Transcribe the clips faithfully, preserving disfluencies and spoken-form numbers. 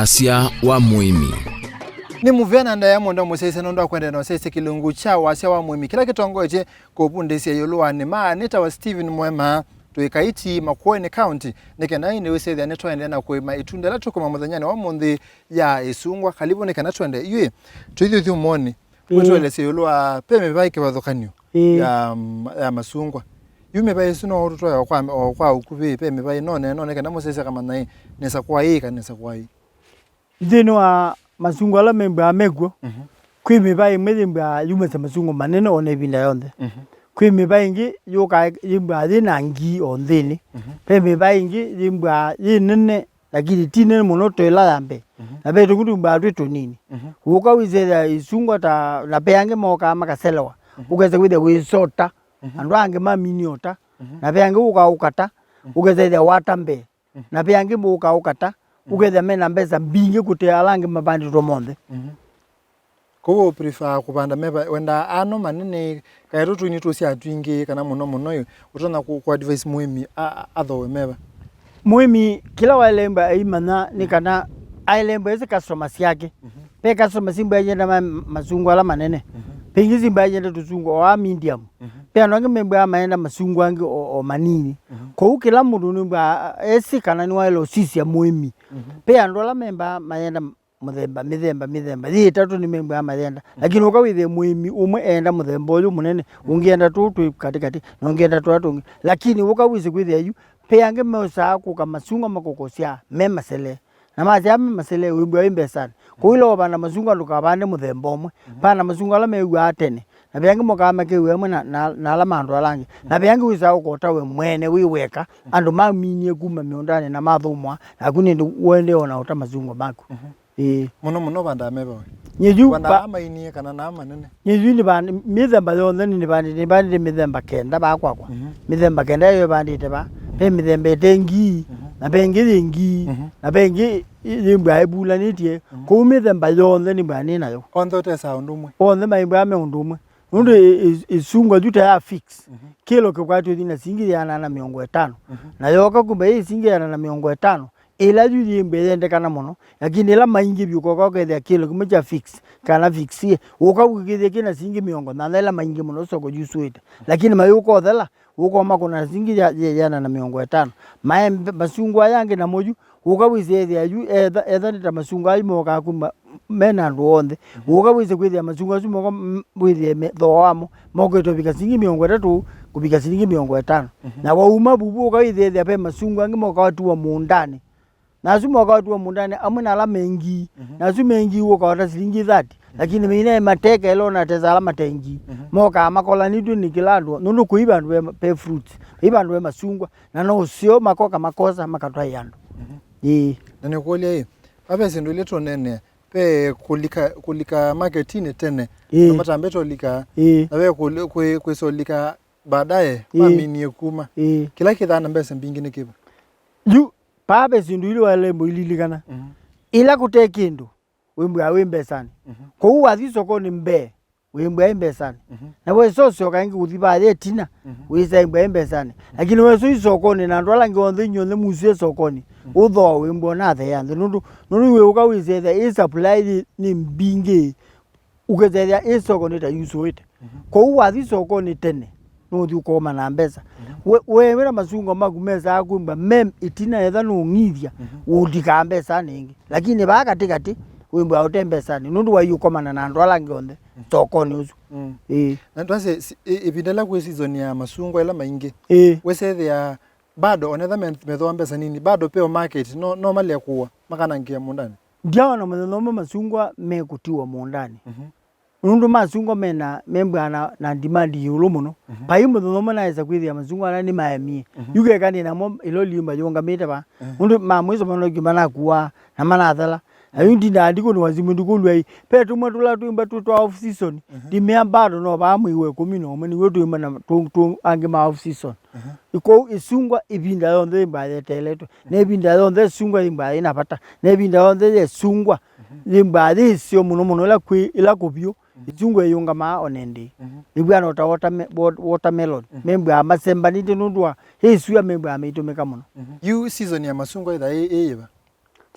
Wasya wa mũĩmi. Nĩ mũvea na ndaĩa mũndũ mũsyaĩsya nũndũ wa kwendeea na ũsyaĩsya kĩlungu kya wasya wa mũĩmi kĩla kĩtongoetye kũvundĩsya ĩũlũ wa nĩma. Nĩtawa Stephen Mwema, twĩ Kaiti, Makueni County, nĩ kenda ĩndĩ wĩsĩthĩa nĩtwaendeea na kũĩma ĩtunda ĩla tũkũĩma mũthenyanĩ wa ũmũnthĩ ya ĩsungwa. Kalivu nĩ kana twende. Yu ĩ, tũithi ũthyũmũonĩ. Ĩĩ. Ũtũelesye ĩũlũ wa, ve mĩvaĩ kĩvathũkany'o Ĩĩ. ya, ya masungwa. Yu mĩvaĩ ĩsu no ũtũtwae o kwa, o kwa ũkuvĩ, ve mĩvaĩ none none kana mũsyaĩsya kamanya ĩ, nesa kwa ĩ, kana nesa kwa ĩ. Nthĩnĩ wa masungwa ala membaa mekw'o, Mhm. kwĩ mĩvaĩ ĩmwe yĩmbaa yumasya masungwa manene o na ĩvinda yonthe. Mhm. Kwĩ mĩvaĩ ĩngĩ yũkaa yĩmbaa yĩ na ngii o nthĩnĩ. Mhm. Ve mĩvaĩ ĩngĩ yĩmbaa yĩ nene lakini ti nene mũno ta ĩla ya mbee. Mhm. Na ve tũngĩ tũmbaa twĩ tũnini. Mhm. Ũka wĩsethĩa ĩsungwa ta, na ve angĩ mokaa makaselewa. Mhm. Ũkesa kwĩthĩa wĩsota. Mhm. Andũ angĩ maminie ota. Mhm. Na ve angĩ ũkaa ũkata. Mhm. Ũkesa ĩthĩa wata mbee. Mhm. Na ve angĩ ũkaa ũkata. Mhm. Ũkethĩa mena mbesa mbingĩ kũte ala angĩ mavandĩtwe monthe. Mhm. Kwoou ũ prefer kũvanda meva, wendaa ano manene, kaĩ tũtũini tũsyaa twingĩ, kana mũno mũno ĩ, ũtonya kũ, kũ advise mũĩmi a, a, athowe meva? Mũĩmi kĩla waĩle ĩmba aimanya nĩ kana aĩle ĩmba ĩsĩ customers syake. Mhm. Ve customers ĩmba ayenda ma, masungwa ala manene. Mhm. Ve ingĩ ĩmba ayenda tũsungwa o a medium. Mhm. Ve andũ angĩ membaa mayenda masungwa angĩ o, o manini. Mhm. Kwoou kĩla mũndũ nĩmbaa esĩ kana nĩwaĩle ũsisya mũĩmi. Mhm. Ve andũ ala membaa mayenda mũthemba, mĩthemba, mĩthemba. Yĩ ĩtatũ nĩmembaa mayenda. Lakini ũka wĩthĩe mũĩmi ũmwe eenda mũthemba ũyũ mũnene, ũngĩ eenda tũũ twĩ katĩkatĩ, na ũngĩ eenda tũla tũngĩ. Lakini ũka wĩsĩ kwĩthĩa yu, ve angĩ mesaa kũka masungwa makũkũsyaa me masele. Na masyaa me masele, wĩmbwa wĩ mbesanĩ. Kwoou ĩla ũvanda masungwa ndũkavande mũthemba ũmwe. Vanda masungwa ala mew'aa tene. Na ve angĩ mokaa makew'a amwe na, na, na ala ma andũ ala angĩ. Na ve angĩ wĩsaa ũkota we mwene wĩ weka, andũ maminie kuma mĩũndanĩ na mathũmũa, naku nĩndĩ ũendee o na ũta masungwa maku. Mhm. Ĩĩ. Mũno mũno vandaa meva we? Nyie yu vandaa pa- amainie kana naa manene? Nyie yu nĩvandi-, mĩthemba yonthe nĩ-, nĩvandi-, nĩvandĩte mĩthemba kenda vaa kwakwa. Mhm. Mĩthemba kenda ĩyo ĩvandĩte vaa. Ve mĩthemba ĩte ngii, Mhm. na ve ĩngĩ yĩ ngii, Mhm. na ve ĩngĩ ĩ-, yĩmbwa ĩvulanĩtye. Mhm. Kwoou mĩthemba yonthe nĩmbwa nĩ nayo. Onthe ũtesaa ũndũ ũmwe? Onthe maimbwa me ũndũ ũmwe. Nũndũ ĩ-, ĩ-, ĩsungwa yu ta ya fix. Mhm. Kĩlo kĩkwatĩtwe na singi yĩana na mĩongo ĩtano. Mhm. Na yoka kumba yĩ singi yĩana na mĩongo ĩtano, ĩla yu yĩmbwa yendekana mũno, lakini ĩla maingĩ vyũ koka ũkethĩa kĩlo kĩmwe kya fix, kana fix ĩ, ũka ũkĩthĩa kĩna singi mĩongo nyanya ĩla maingĩ mũno soko yusũĩte. Lakini mayũka ũthela, ũkoma kũna singi ya, ya, yĩana na mĩongo ĩtano. Maembe, masungwa aya angĩ namo yu, ũka wĩsĩ ethĩa yu, etha, etha nĩ ta masungwa ayu mokaa kuma, me na andũ onthe. Ũka wĩsĩ kwĩthĩa masungwa asu moka, m-, wĩthĩe me, thooa wamo, mokĩte ũvika singi mĩongo ĩtatũ, kũvika singi mĩongo ĩtano. Mhm. Na wauma vuvu ũka wĩsĩ ethĩa ve masungwa angĩ moka watiwa mũũndanĩ. Na asu moka watiwa mũũndanĩ, amwe na ala me ngii. Mhm. Na asu me ngii ũkawata silingi thirty. Lakini mĩina ĩ mateka ĩla ũnatesa ala mate ngii. Mhm. Mokaa makolanĩtw'e nĩ kĩla andũ, nũndũ kũi vandũ ve, ve fruits, kũi vandũ ve masungwa. Na no ũseo makoka makosa makatwaĩa andũ. Mhm. Ĩĩ. Na nĩkũlya ĩ, vave syĩndũ ilĩ tũneenea, ve kũlika, kũlika maketinĩ tene, Ĩĩ. andũ matambĩte ũlika, Ĩĩ. na ve kũli-, kwĩ-, kwĩsa ũlika baadaye, Ĩĩ. maminie kuma. Ĩĩ. Kĩla kĩthaa na mbesa mbingĩ nĩ kĩva? Yu, vaa ve syĩndũ ilĩ waĩle ũililikana. Mhm. Ĩla kũte kĩndũ, wĩmbwaa wĩ mbesanĩ. Mhm. Kwoou wathi sokonĩ mbee, wĩmbwaa wĩ mbesanĩ. Mhm. Na wesa ũsyoka ĩngĩ kũthi vaa ĩtina, Mhm. wĩsa wĩmbwaa wĩ mbesanĩ. Lakini wesa ũi sokonĩ na andũ ala angĩ onthe inyuonthe musye sokonĩ, Mhm. ũthoo wĩmbwaa ũnatheea nthĩ. Nũndũ, nũndũ wĩũka wĩsethĩa ĩ supply nĩ, nĩ mbingĩ, ũkethethĩa ĩ sokonĩ ta yusũĩte. Mhm. Kwoou wathi sokonĩ tene, nũthi ũkoma na mbesa. Mhm. We, we wĩna masungwa maku mesaa kwĩmba me ĩtina etha nũng'ithya, Mhm. ũlikaa mbesanĩ ĩngĩ. Lakini vaa katĩkatĩ, wĩmbwa ũte mbesanĩ, nũndũ wai ũkomana na andũ ala angĩ onthe Mhm. sokonĩ ũsu. Mm. Ĩĩ. Na twasye, si-, ĩ-, ĩvinda ĩla kwĩ season ya masungwa ĩla maingĩ, Ĩĩ. wĩsethĩa bado, onetha me-, methĩwa mbesa nini, bado peo market, no, no malea kũwa, makanangĩa mũũndanĩ? Ndyaona mũthenya ũmwe masungwa mekũtiwa mũũndanĩ. Mhm. Nũndũ masungwa mena, membwaa na, na demand ĩũlũ mũno. Mhm. Vai mũthenya ũmwe naĩsa kwĩthĩa masungwa ala nĩmaemie. Mhm. Yu keka nĩ namo ĩloli yu mayũngamĩte va. Mhm. Nũndũ ma mwĩso manoki manakuaa na manathela. Na yu ndindaa ndikũnĩwa simũ ndikũlw'a ĩ. Ve tũmwe tũla twĩmba twĩ twa off season. Mhm. Ndimea bado no vaa mwei wa ĩkũmi na ũmwe nĩw'o twĩmba na tũ, tũ angĩ ma off season. Mhm. Kwoou ĩsungwa ĩvinda yonthe yĩmbaa yeteeletwe. Na ĩvinda yonthe ĩsungwa yĩmbaa yĩna vata. Na ĩvinda yonthe ya ĩsungwa Mhm. yĩmbaa yĩ ĩseo mũno mũno ĩla kwĩ, ĩla kũvyũ. Mhm. Ĩsungwa ĩyũngamaa o na ĩndĩĩ. Mhm. Ĩvw'ana o ta watame-, wat-, watermelon. Mhm. Membwaa masembanĩtye nũndũ wa ĩsua membwaa meitũmĩka mũno. Mhm. Yu season ya masungwa ĩthaa ĩ, ĩ yĩva?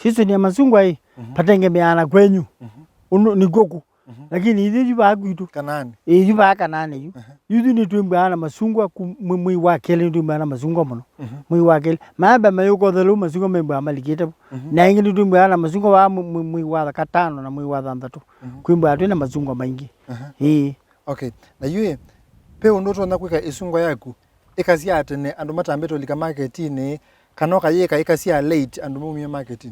Season ya masungwa ĩ, mhm, patengemeana kwenyu. Mhm. Ũndũ nĩ kũkũ. Mhm. Lakini ithyĩ yu vaa kwitũ. Kanaani. Ĩ, yu vaa Kanaani yu. Aha. Yu, yu nĩtwĩmbwaa na masungwa ku-, mwe-, mwei wa kelĩ nĩtwĩmbwaa na masungwa mũno. Mhm. Mwei wa kelĩ. Maembe mayũka ũthelu masungwa maimbwaa malikĩte vo. Mhm. Na ĩngĩ nĩtwĩmbwaa na masungwa vaa mwe-, mwe-, mwei wa katano na mwei wa thanthatũ. Mhm. Kwĩmbwaa twĩ na masungwa maingĩ. Aha. Ĩĩ. Okay. Na yu ĩ, ve ũndũ ũtonya kwĩka ĩsungwa yaku ĩkasya tene andũ matambĩte ũlika maketinĩ, kana ũkayĩka ĩkasya late andũ maumie maketinĩ?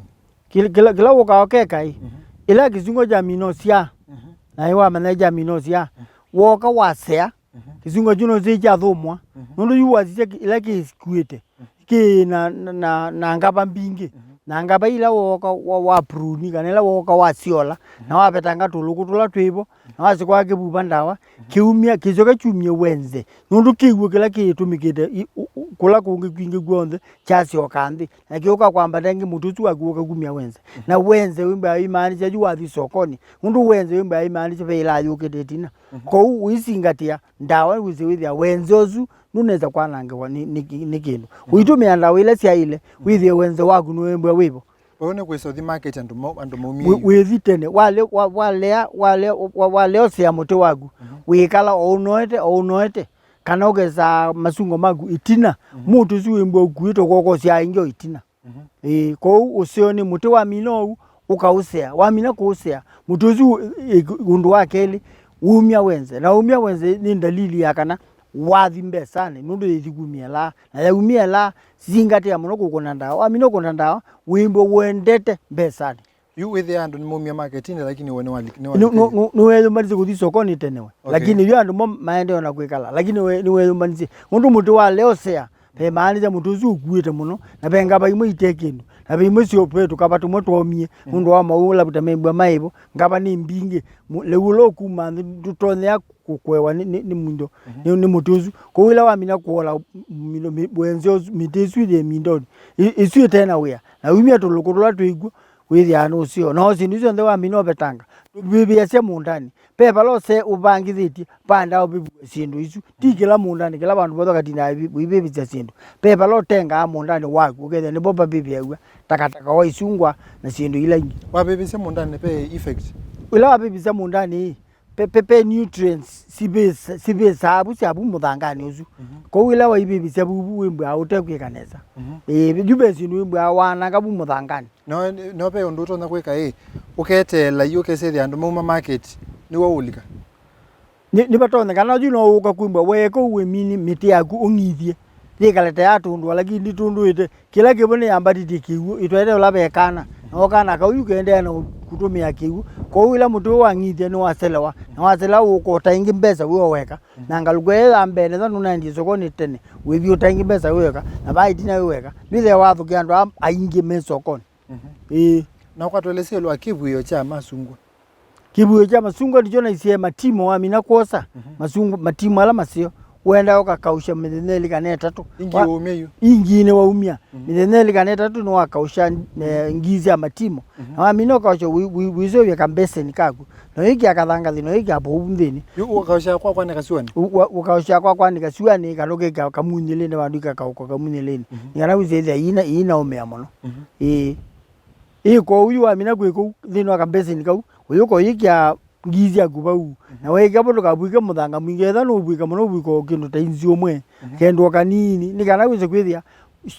Kĩla, kĩla, kĩla wũkaa ũkeka ĩ, mhm, ĩla kĩsungwa kyamina ũsyaa, mhm, na ĩ wamanya kyamina ũsyaa, mhm, wooka wasea, mhm, kĩsungwa kyu no kyathũmwa. Mhm. Nũndũ yu wasisya kĩ-, ĩla kĩkuĩte, mhm, kĩ na, na, na, na ngava mbingĩ. Mhm. Na ngava ila wooka wa, wa prune, kana ila wooka wasyola, mhm, na wavetanga tũlũkũ tũla twĩ vo, na wasyoka wakĩvuva ndawa, mhm, kĩumya, kĩsyoka kyumye wenze. Nũndũ kĩw'ũ kĩla kĩtũmĩkĩte i-, u-, u-, kũla kũngĩ kwingĩ kw'onthe, kyasyoka nthĩ, na kĩũka kwambata ĩngĩ, mũtĩ ũsu waku ũkakumya wenze. Mhm. Na wenze wĩmbaa imaanisha yu wathi sokonĩ, nũndũ wenze wĩmbaa imaanisha ve ĩla yũkĩte ĩtina. Mhm. Kwoou ũisingatĩa ndawa wĩse wĩthĩa wenze ũsu ndũnesa kwanangĩwa nĩ, nĩ, nĩ kĩndũ. Mhm. Ũitũmĩa ndawa ila syaĩle, mhm, wĩthĩe wenze waku nĩwĩmbwa wĩvo. Vau nĩ kwĩsa ũthi market andũ mau, andũ maumie. Wĩ-, wĩthi tene, wale-, wa-, walea, wale-, wa-, walea ũsea mũtĩ waku, mhm, wĩkala o ũnoete, o ũnoete, kana ũkesaa masungwa maku ĩtina, mhm, mũtĩ ũsu wĩmbwa ũkuĩte ũkokosya ĩngĩ o ĩtina. Mhm. Ĩĩ, kwoou ũseo nĩ mũtĩ wamina ũu, ũkaũsea. Wamina kũũsea, mũtĩ ũsu ĩ, ĩ, ũndũ wa kelĩ, wumya wenze. Na wumya wenze nĩ ndalili ya kana wathi mbesanĩ, nũndũ yĩthi kumya ĩlaa. Na yaumya ĩlaa, singatĩa mũno kũkũna ndawa. Wamina ũkũna ndawa, wĩmbwa ũendete mbesanĩ. Yu wĩthĩa andũ nĩmaumie maketinĩ, lakini we nĩwali-, nĩ-, nĩ-, nĩwalika. Nĩ-, nĩ-, nĩweyũmbanĩsye kũthi sokonĩ tene we. Okay. Lakini yu andũ mo maendee na kwĩkala. Lakini we nĩweyũmbanĩsye. Nũndũ mũtĩ wa leo sea, ve maanĩsya mũtĩ ũsu ũkuĩte mũno, na ve ngava imwe ite kĩndũ. Na ve imwe syo, ve tũkava tũmwe twomie, mm, nũndũ wa maũũ labda membwa maĩvo. Ngava nĩ mbingĩ. Mu-, lĩu ũla ũkuma nthĩ ndũtonyea kũkũewa nĩ, nĩ, nĩ mũindo, mhm, nĩ, nĩ mũtĩ ũsu. Kwoou ĩla wamina kũola m-, mĩndo, mĩ-, wenze ũsu, mĩtĩ ĩsu yĩ mĩndonĩ, ĩ-, ĩsu ĩte na wĩa, na umya tũlũkũ tũla twĩ kw'o, wĩthĩawa nĩ ũseo. Na o syĩndũ syonthe wamina ũvetanga, ndũvĩvĩasya mũũndanĩ. Ve vala ũse ũvangĩthĩtye, vanda ũvĩvĩwe syĩndũ isu. Ti kĩla mũũndanĩ, kĩla vandũ vonthe ũkatindaa ũivĩvĩsya syĩndũ. Ve vala ũtengaa mũũndanĩ waku, ũkethĩa nĩvo vavĩvĩaw'a takataka wa isungwa na syĩndũ ila ingĩ. Wavĩvĩsya mũũndanĩ, ve effect? Ĩla wavĩvĩsya mũũndanĩ, pe, pe, pe nutrients sivĩsa-, sivĩsaa vu sya vu mũthanganĩ ũsu. Mhm. Kwoou ĩla waivĩvĩsya vu, vu wĩmbwaa ũte kwĩka nesa. Mhm. Ĩĩ, yu ve syĩndũ wĩmbwaa wananga vu mũthanganĩ. No, no ve ũndũ ũtonya kwĩka ĩ, ũketeela yu ũkesethĩa andũ mauma market nĩw'o ũũlika? Nĩ, nĩvatonyekana yu no ũũka kwĩmbwa weeka ũu wĩmini mĩtĩ yaku ũng'ithye. Yĩkale ta yatũndũa, lakini ndĩtũndũĩte. Kĩla kĩvo nĩyambatĩtye kĩw'ũ, ĩtwaĩte ũla ve kana, na o kana kau yu keendeea na kũtũmĩa kĩw'ũ. Kwoou ĩla mũtĩ ũũ wang'ithya nĩwaselewa, na waselewa ũũka ũtaingĩ mbesa wĩ o weka, na ngalũko ĩyo ya mbee nesa nũnaendie sokonĩ tene, wĩthi ũtaingĩ mbesa wĩ weka, na vaa ĩtina wĩ weka, nĩwĩthĩa wathũkĩa andũ aa aingĩ me sokonĩ. Mhm. Ĩĩ. Na ũkatũelesya ĩũlũ wa kĩvuĩo kya masungwa? Kĩvuĩo kya masungwa nĩkyo naisye matimo wamina kwosa, mhm, masungwa, matimo ala maseo, wenda ũkakausya mĩthenya ĩlĩ kana ĩtatũ. Ingi wa-, ũmya yu? Ingi nĩwaumya. Mhm. Mĩthenya ĩlĩ kana ĩtatũ nĩwakausya, eh, ngii sya matimo. Mhm. Na wamina ũkausya wĩ-, wĩ-, wĩsũvya kambeseni kaku. Na ũikĩa kathangathi, na ũikĩa povu nthĩnĩ. Yu ũkausya kwa kwanĩka syũanĩ? Ũ-, wa-, ũkausya kwa kwanĩka syũanĩ, kana ũkĩkĩa kamunyĩlĩnĩ vandũ ikakaũka kamunyĩlĩnĩ. Mhm. Nĩ kana wĩsĩthĩa iina, iinaũmĩa mũno. Mhm. Ĩĩ. Ĩ, kwoou yu wamina kwĩ kũu nthĩnĩ wa kambeseni kau, ũyũka ũyĩkĩa ngii syaku vau. Mhm. Na weekĩa vo ndũkavw'ĩke mũthanga mwingĩ, ethĩwa nũũvw'ĩka mũno ũvw'ĩka o kĩndũ ta inzi ũmwe, mhm, kendũ o kanini, nĩ kana wĩse kwĩthĩa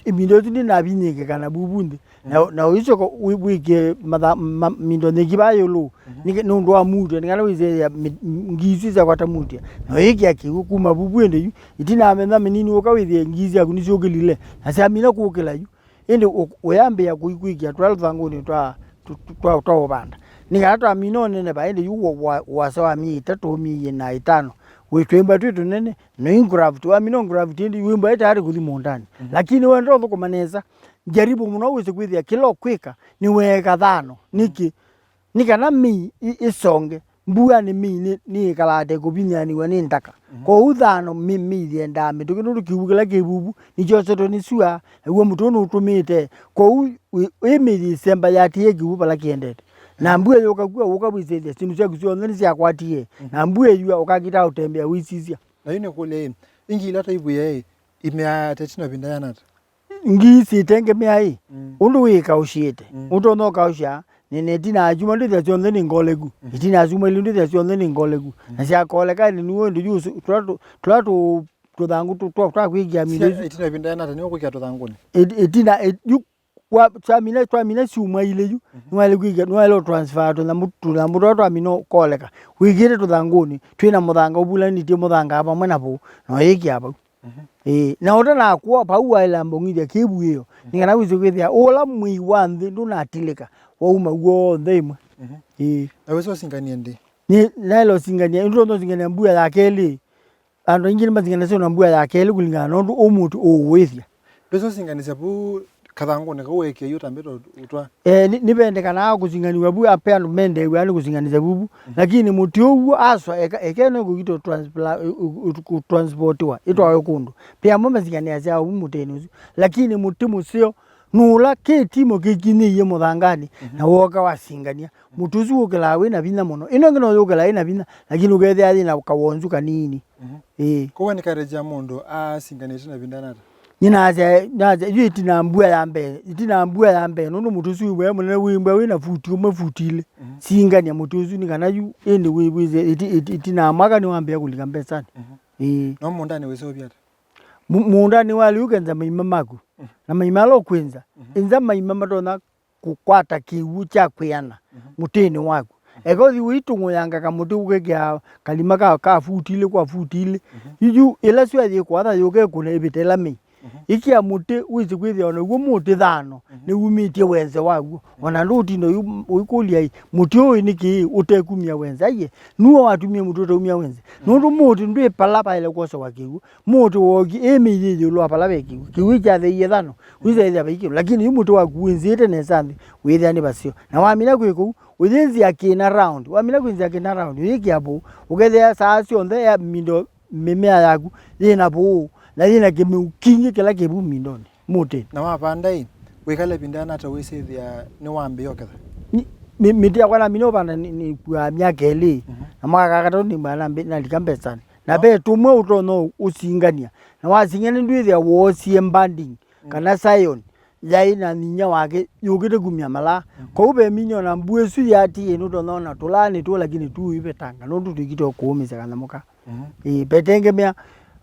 ĩvinda ĩsu ndĩnavinyĩĩkĩka na vuvu nthĩ. Na, mhm, na ũicoka wĩ-, wĩkĩe matha-, ma-, mindo nyeki vaa ĩũlũ, mhm, nĩ, nũndũ wa muutĩa, nĩ kana wĩse kwĩthĩa mi-, ngii isu isyakwata muutĩa. Na ũyĩkĩa kĩw'ũ kuma vuvu ĩndĩ yu, ĩtina wa mĩthenya mĩnini ũka wĩthĩe ngii syaku nĩsyũkĩlile, na syamina kũkĩla yu. Ĩndĩ ũ-, ũyambĩĩa kũikwĩkĩa tũla tũthangũnĩ twa, tũ-, tũ-, twa, twa ũvanda. Nĩ kana twamina ũneneva, ĩndĩ yu wa-, wa-, ũasa wa myei ĩtatũ, myei ĩna, ĩtano, wĩ twĩmba twĩ tũnene, na ũ-engraft, wamina ũ-engraft, ĩndĩ wĩmba ĩ tayarĩ kũthi mũũndanĩ. Mhm. Lakini wenda ũthũkũma nesa, jaribu mũno wĩse kwĩthĩa kĩla ũkwĩka nĩ weeka thano. Nĩkĩ? Nĩ kana mĩi ĩ-, ĩsonge. Mbuanĩ mĩi nĩ, nĩyĩkalaa ta ĩkũvinyĩanĩw'a nĩ ndaka. Mhm. Kwoou thano mĩ-, mĩi yendaa mĩtũkĩ, nũndũ kĩw'ũ kĩla kĩ vuvu nĩkyosetwe nĩ sua, naw'o mũtĩ ũũ nũtũmĩĩte. Kwoou wĩ-, ĩ mĩi yĩsemba yatĩĩe kĩw'ũ vala kĩendete. Na, mhm, mbua yũka kw'a, ũka wĩsĩthya syĩndũ syaku syonthe nĩsyakwatie. Mhm. Na mbua ĩyua, ũkakitaa ũtembea wĩsisya. Na yu nĩkũlye ĩ, ingi ila taivũĩa ĩ, imeaa ata ĩtina ĩvinda yĩana ata? ngii syĩtengemea ĩ, mm, ũndũ wĩkaũsyĩte. Mm. Ũtonya ũkaũsya, nene ĩtina ya syuma ndwĩthĩa syonthe nĩ ngoleku. Mm. Ĩtina ya syuma ilĩ ndwĩthĩa syonthe nĩ ngoleku. Mm. Na syakoleka ĩndĩ nĩw'o ĩndĩ yu ũsu-, tũla tũ-, tũla tũ-, tũthangũ tũ-, twa, twa kwĩkĩa mĩlĩ ĩsu. Ĩtina ĩvinda yĩna ata nĩw'o kwĩkĩa tũthangũnĩ? Ĩt-, ĩtina, ĩ-, yu, wa-, twamina, twamina syuma ilĩ yu, mhm, nĩwaĩle kwĩkĩa, nĩwaĩle transfer tũnyamũ, tũnyamũ tũla twamina ũkoleka. Wĩkĩte tũthangũnĩ, twĩna mũthanga ũvulanĩtye mũthanga vamwe na vau, na ũyĩkĩa vau. Mhm. Ĩĩ, na ũtanakũa, vau waĩle amba ũng'ithya kĩw'ũ ĩyo, mhm, nĩ kana wĩse kwĩthĩa ũla mwĩi wa nthĩ ndũnatilĩka, wauma w'onthe ĩmwe. Mhm. Ĩĩ. Na wĩsa ũsinganie ndĩ? Nĩ, naĩle ũsingania, nĩtũtonya ũsingania mbua ya kelĩ. Andũ aingĩ nĩmasinganasya na mbua ya kelĩ kũlingana na ũndũ ũmũtĩ ũũĩthya. Ndwĩsa ũsinganĩsya vu kathangũnĩ kau weekie yu ũtambĩte ũtwa? Eh, nĩ, nĩvendekanaa kũsinganiw'a vu, ve andũ mendeew'aa nĩ kũsinganĩsya vuvu, mhm, lakini mũtĩ ũw'o aswa eka, eke no kũkitwa transpla-, ũ-, ũ-, ũ-, kũtransportiwa ĩtwawe kũndũ. Ve amwe masinganĩasya vu mũtĩnĩ ũsu, lakini mũtĩ mũseo nũla kĩtimo kĩkinyĩie mũthanganĩ, mhm, na wooka wasingania. Mũtĩ ũsu wũkĩlaa wĩ na vinya mũno. Ĩno ĩngĩ no yũkĩlaa ĩ na vinya, lakini ũkethĩa yĩ na kawonzu kanini. Mhm. Ĩĩ. Kwoou nĩ kareja mũndũ asinganĩte na vinda nata? Nyie nasya, nasya, yu ĩtina mbua ya mbee, ĩtina mbua ya mbee, nũndũ mũtĩ ũsu wĩ mũnene, wĩ mbua wĩ na futi ũmwe, futi ilĩ. Mhm. Singania mũtĩ ũsu nĩ kana yu ĩndĩ wĩ, wĩ, ĩti-, ĩti-, ĩtina mwaka nĩwambĩĩa kũlika mbesanĩ. Mhm. Ĩĩ. No mũũndanĩ wĩseũvya ata? Mu-, mũũndanĩ waĩle ũkenza maima maku. Mhm. Na maima ala ũkwĩnza, mhm, ĩnza maima matonya kũkwata kĩw'ũ kya kwĩana, mhm, mũtĩnĩ waku. Mhm. Eka ũthi ũitũng'ũyanga kamũtĩ ũkekĩa kalima ka, ka futi ilĩ kwa futi ilĩ. Mhm. Yu, yu ĩla syũa yĩkwatha yũke ĩkũne ĩvĩte ĩla mĩi. Mhm. Ĩkĩa mũtĩ wĩsĩ kwĩthĩa o naw'o mũtĩ thano, mhm, nĩwumĩtye wenze waw'o. Mhm. O na ndũũtinda ũi-, ũikũlya-ĩ, mũtĩ ũyũ nĩ kĩĩ ũtekumya wenze? Aiye, nũũ watumie mũtĩ ũtaumya wenze? Mhm. Nũndũ mũtĩ ndwĩ pala vaĩle kwosewa kĩw'ũ. Mũtĩ wookie ĩ mĩi yĩ ĩũlũ wa vala ve kĩw'ũ. Kĩw'ũ kyatheie thano, wĩsĩ ĩthĩa vai kĩndũ. Lakini yu mũtĩ waku wĩnzĩĩte nesa nthĩ, wĩthĩa nĩ vaseo. Na wamina kwĩka ũu, ũyĩnzĩa kĩna round. Wamina kwĩnzĩa kĩna round, ũyĩkĩa vũũ. Ũkethĩa saa syonthe ya mindo, mĩmea yaku yĩna vũũ, na yĩna kĩmĩu kingĩ kĩla kĩ vu mindonĩ, mũtĩ. Na wavanda-ĩ, wĩkala ĩvinda yĩana ata wĩsĩthĩa nĩwambĩĩa ũketha? Ni-, mi-, mĩtĩ yakwa namina ũvanda nĩ, nĩkuaa myaka ĩlĩ, mhm, na mwaka wa katatũ nĩmwaa nambi-, nalika mbesanĩ. Na ve tũmwe ũtonya ũ-, ũsingania. Na wasingania ndwĩthĩa woosie banding, mm, kana scion, yaĩ na nyinya wake yũkĩte kumya malaa. Mm. Kwoou ve minyoo na mbua ĩsu yatiie nũtonya ona tũlaa nĩ tũũ, lakini tũivetanga, nũndũ twĩkĩte o kũũmĩsya kanyamũ ka. Mm. Ĩĩ, vetengemea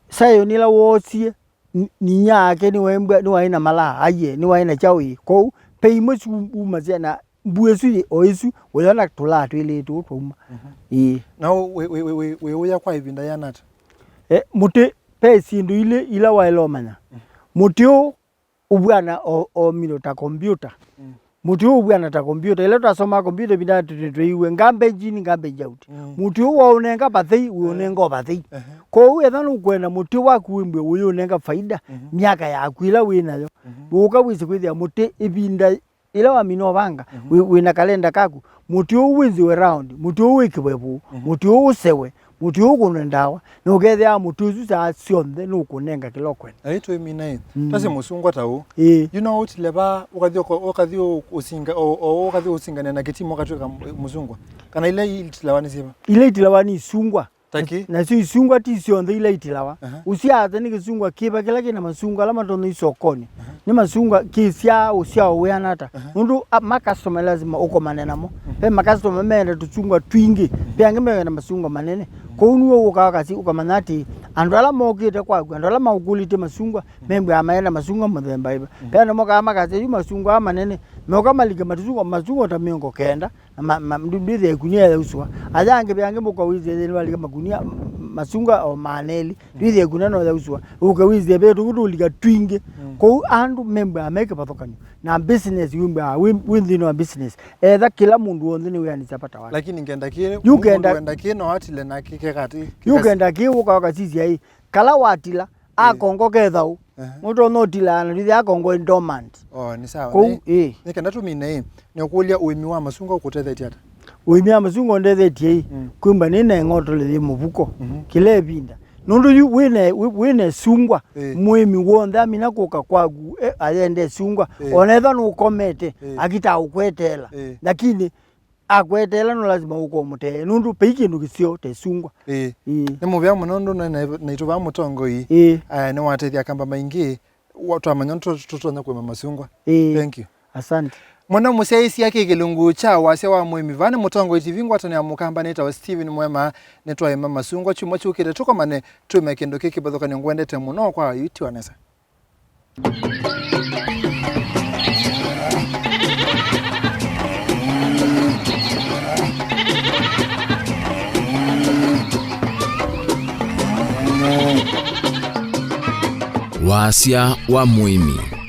scion ĩla woosie, n-, nyinya wake nĩwaĩ mbua, nĩwaĩ na malaa, aiye, nĩwaĩ na kyaũ ĩĩ. Kwoou ve imwe syumasya na mbua ĩsu yĩ, o ĩsu, ũyona tũlaa twĩlĩ tũũ twauma. Mhm. Ĩĩ. Na wĩ, wĩ, wĩ, wĩ, wĩ ũya kwa ĩvinda yĩana ata? E, mũtĩ, ve syĩndũ ilĩ ila waĩle ũmanya. Mhm. Mũtĩ ũũ ũvw'ana o, o mino ta kombiũta. Mm. Mũtĩ ũũ ũvw'ana ta kombiũta. Ĩla twasomaa kombiũta ĩvinda tũtĩ twĩiwe, garbage in, garbage out. Mm. Mũtĩ ũũ waũnenga vathei, wĩũnenga o vathei. Ehe. Kwoou ethwa nũkwenda mũtĩ waku wĩmbwe ũyũnenga faida, mhm, myaka yaku ĩla wĩ nayo, mhm, ũka wĩsĩ kwĩthĩa mũtĩ ĩvinda ĩla wamina ũvanga, mhm, wĩ, wĩ na kalenda kaku, mũtĩ ũũ wĩnzĩwe round, mũtĩ ũũ wĩkĩwe vũũ, mhm, mũtĩ ũũ ũsewe, mũtĩ ũũ ũkũnwe ndawa, na ũkethĩawa mũtĩ ũsu saa syonthe nũkũnenga kĩla ũkwenda. Na yu twĩmina ĩ, mm, twasye mũsungwa ta ũũ. Ĩĩ. Yu no ũtile vaa, ũkathi ũko-, ũkathi ũ-, ũsinga-, o, o, ũkathi ũsingania na kĩtima ũkatw'ĩka m-, mũsungwa? Kana ila itilawa nĩ syĩva? Ila itilawa nĩ isungwa. Ta kĩ? Nasyo isungwa ti syonthe ila itilawa. Aha. Ũsyaa ata nĩ kĩsungwa kĩva kĩla kĩna masungwa ala matonya isokonĩ? Aha. Nĩ masungwa kĩsyaa ũsyao wĩana ata? Aha. Nũndũ a, makasitoma lazima ũkomane namo. Mhm. Ve makasitoma meenda tũsungwa twingĩ, mhm, ve angĩ meenda masungwa manene. Mhm. Kwoou nĩw'o ũkaa kasi ũkamanya atĩ andũ ala mokĩte kwaku, andũ ala maũkũlĩtye masungwa, mhm, membwaa maenda masungwa mũthemba ĩva. Mhm. Ve andũ mokaa makasya, "Yu masungwa aa manene." Meũka malike masungwa, masungwa ta mĩongo kenda. Na ma, ma, ndũ-, ndwĩthĩa ĩkunia yausũa. Aya angĩ ve angĩ mũkawĩthĩa nĩwalika makunia, m-, masungwa o maana elĩ. Mm. Ndwĩthĩa ĩkunia no yausũa. Ũkawĩthĩa ve tũngĩ tũlika twingĩ. Mm. Kwoou andũ membwaa me kĩvathũkany'o. Na business wĩmbwaa wĩ, wĩ nthĩnĩ wa business. Etha kĩla mũndũ w'onthe nĩwĩanĩsya vata wake. Lakini ngenda kĩ, yu mũndũ ngenda, wenda kĩ no atile na kĩ kekati, yu kĩkasi. Ngenda kĩ ũka ũkasisya ĩ, kala watila, ĩĩ, akongo kethaũ. Ehe. Mũtonya ũtilaa na ndwĩthĩa akongo ĩ dormant. Oh, nĩ sawa. Kwoou, nĩ, ĩĩ, nĩ kenda tũmine ĩ, nĩũkũlya ũĩmi wa masungwa ũkũtethetye ata? Ũĩmi wa masungwa ũndethetye ĩ, mm, kwĩmba nĩ na ĩng'otole yĩ mũvuko, mhm, kĩla ĩvinda. Nũndũ yu wĩna, wĩ, wĩna ĩsungwa, ĩĩ, mũĩmi w'onthe amina kũka kwaku, e, ayenda ĩsungwa, ĩĩ, ona ethwa nũkomete, ĩĩ, akitaa ũkweteela. Ĩĩ. Lakini akweteela no lazima ũkomũtee, nũndũ vai kĩndũ kĩseo ta ĩsungwa. Ĩĩ. Ĩĩ. Nĩ mũvea mũno nũndũ na, na, naitũ vaa mũtongoi. Ĩĩ. Aya, nĩwatethya akamba maingĩ, Wa-, twamanya tũ-, tũtonya kũĩma masungwa. Ĩĩ. Thank you. Asante. Mwana mũsyaĩĩsya kĩ kĩlungu kya wasya wa mũĩmi. Vaa nĩ Mũtongoi T V ngwatanĩo ya Mũkamba nĩtawa Steven Mwema, nĩtwaĩma masungwa kyumwa kyũkĩte. Tũkomane twĩme kĩndũ kĩ kĩvathũkany'o ngwendete mũno kwa yu tiwa nesa. Wasya wa mũĩmi.